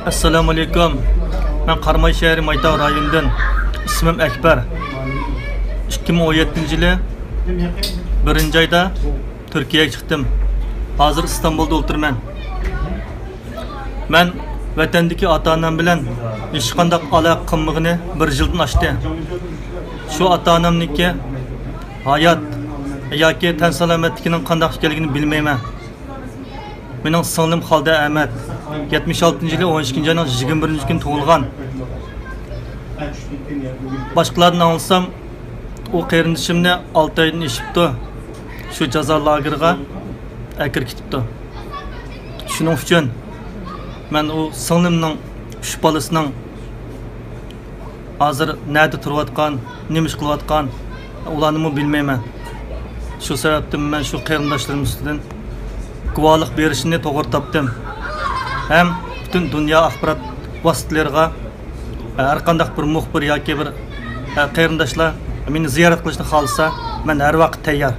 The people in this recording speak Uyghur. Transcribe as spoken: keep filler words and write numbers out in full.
ئەسسالامۇئەلەيكۇم. مەن قاراماي شەھىرى مايتاغ رايونىدىن. ئىسمىم ئەكبەر. ئىككى مىڭ ئون يەتتىنچى يىلى بىرىنچى ئايدا تۈركىيەگە چىقتىم. ھازىر ئىستانبۇلدا ئولتۇرىمەن. مەن ۋەتەندىكى ئاتا-ئانام بىلەن ھېچقانداق ئالاقە قىلمىغىنى بىر يىلدىن ئاشتى. شۇ ئاتا-ئانامنىڭكى ھايات ياكى تەن سالامەتلىكىنىڭ قانداق ئىكەنلىكىنى بىلمەيمەن. مېنىڭ سىڭلىم خالدە ئەمەت، يەتمىش ئالتىنچى يىلى ئون ئىككىنچى ئاينىڭ يىگىرمە بىرىنچى كۈنى تۇغۇلغان. باشقىلاردىن ئاڭلىسام، ئۇ قېرىندىشىمنى ئالتە ئايدىن ئېشىپتۇ، شۇ جازا لاگېرىغا ئەكىرىپ كېتىپتۇ. شۇنىڭ ئۈچۈن مەن ئۇ سىڭلىمنىڭ ئۈچ بالىسىنىڭ ھازىر نەدە تۇرۇۋاتقان، نېمە ئىش قىلىۋاتقان، ئۇلارنىمۇ بىلمەيمەن. شۇ سەۋەبتىن مەن شۇ قېرىنداشلىرىم ئۈستىدىن گۇۋاھلىق بېرىشنى توغرا تاپتىم. ھەم پۈتۈن دۇنيا ئاخبارات ۋاسىتىلىرىغا، ھەرقانداق بىر مۇخبىر ياكى بىر قېرىنداشلار مېنى زىيارەت قىلىشنى خالىسا، مەن ھەر ۋاقىت تەييار.